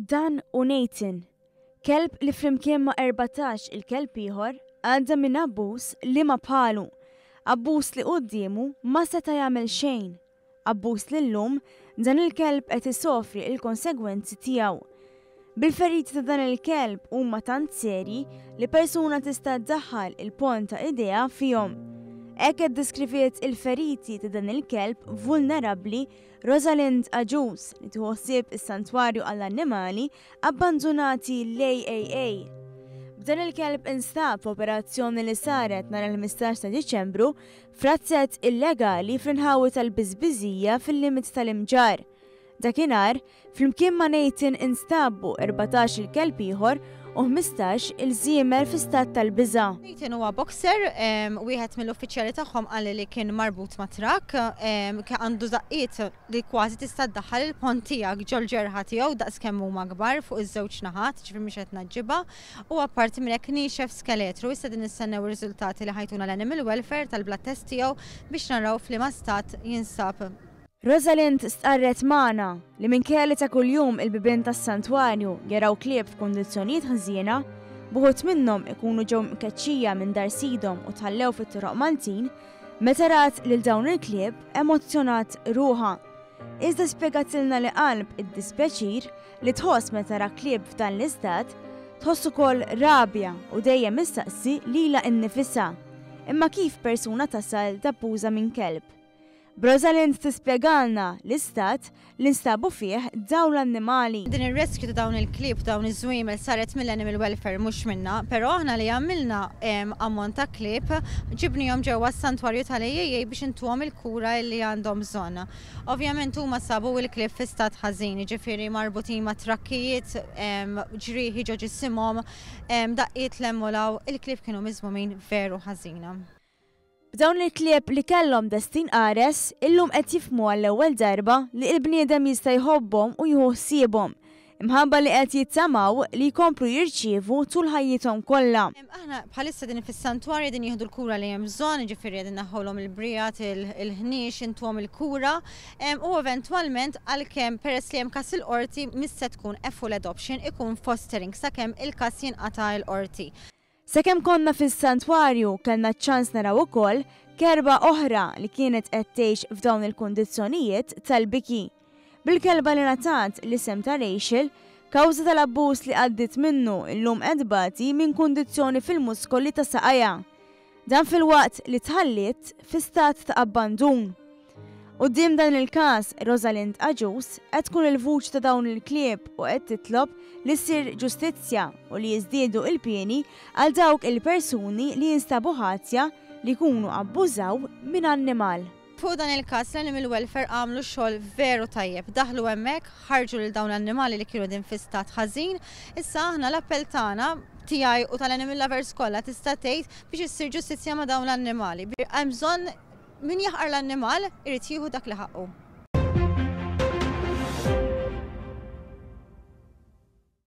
Dan hu Nathan, kelb li flimkien ma' 14 il-kelb ieħor għadda minn abbuż liema bħalu, abbuż li quddiemu ma seta' jagħmel xejn, abbuż li llum dan il-kelb qed isofri l-konsegwenzi tiegħu. Bil-feriti ta' dan il-kelb huma tant serji li persuna tista' ddaħħal il-ponn ta' idejha fihom. Hekk iddeskriviet il-feriti ta' dan il-kelb vulnerabbli Rosalind Agius li tieħu ħsieb is-santwarju għall-annimali abbandunati l-AAA. B'dan il-kelb instab f'operazzjoni li saret nhar il-15 ta' Diċembru f'razzett illegali fl-inħawi tal-Biżbiżija fil-limit tal-Imġarr. Dakinhar, flimkien ma' Nathan instabu 14 il-kelb ieħor u 15 il-żiemel fi stat tal-biża'. Nathan huwa boxer, wieħed mill-uffiċjali tagħhom qalli li kien marbut ma' trakk, għandu daqqiet li kważi tista' ddaħħal il-ponn tiegħek ġol-ġerħa tiegħu daqs kemm huma kbar fuq iż-żewġ naħat, ġifieri mhux qed ngħaġġibha, u apparti minn hekk niexef skeletru. Issa qegħdin nistennew ir-riżultati li ħa jtuna l-animal welfare tal-blood test tiegħu biex naraw f'liema stat jinsab. Rosalind stqarret magħna li minkejja li ta' kuljum il-bibien tas-santwarju jaraw klieb f'kundizzjonijiet ħżiena, b'uħud minnhom ikunu ġew mkeċċija minn dar sidhom u tħallew fit-toroq Maltin, meta rat lil dawn il-klieb emozzjonat ruħha. Iżda spjegatilna li qalb id-dispjaċir li tħoss meta tara klieb f'dan l-istat, tħoss ukoll rabja u dejjem issaqsi lilha innifisha, imma kif persuna tasal tabbuża minn kelb? B'Rosalind tispjegalna l-istat li nstabu fih dawn l-annimali. Din ir-rescue ta' dawn il-klieb, dawn iż-żwiemel saret mill-Animal Welfare mhux minna, però aħna li għamilna ammont ta' klieb ġibnihom ġewwa s-santwarju tal-AAA biex intuhom il-kura li għandhom bżonn. Ovvjament huma sabu l-klieb fi stat ħażin, jiġifieri marbutin ma' trakkijiet, ġrieħi ġo ġisimhom, daqqiet 'l hemm u 'l hawn, il-klieb kienu miżmumin veru ħażina. B'dawn il-klieb li kellhom destin qares, illum qed jifhmu għall-ewwel darba li l-bniedem jista' jħobbhom u jieħu ħsiebhom, imħabba li qed jittamaw li jkomplu jirċievu tul ħajjithom kollha. Aħna bħalissa qegħdin fis-santwarju qegħdin jieħdu l-kura li hemm bżonn, jiġifieri qegħdin neħħulhom il-briegħat, il-ħniex, intuhom il-kura u eventwalment għalkemm peress li hemm każ il-qorti mhix se tkun a full adoption, ikun fostering sakemm il-każ jinqata' l-qorti. Sakemm konna fis-santwarju kellna ċ-ċans naraw ukoll kerba oħra li kienet qed tgħix f'dawn il-kundizzjonijiet tal-biki. Bil-kelba li ngħatat l-isem ta' Rachel, kawża tal-abbuż li għaddiet minnu llum qed tbati minn kundizzjoni fil-muskoli ta' saqajha. Dan filwaqt li tħalliet fi stat ta' abbandun. Quddiem dan il-każ, Rosalind Agius qed tkun il-vuċi ta' dawn il-klieb u qed titlob li ssir ġustizzja u li jiżdiedu il-pieni għal dawk il-persuni li jinstabu ħatja li jkunu abbużaw minn annimal. Fuq dan il-każ l-Animal Welfare għamlu xogħol veru tajjeb. Daħlu hemmhekk, ħarġu lil dawn l-annimali li kienu qegħdin fi stat ħażin. Issa aħna l-appell tagħna, tiegħi u tal-animal lovers kollha tista' tgħid biex issir ġustizzja ma' dawn l-annimali. Hemm bżonn min jaħqar l-annimal irid jieħu dak li ħaqqu.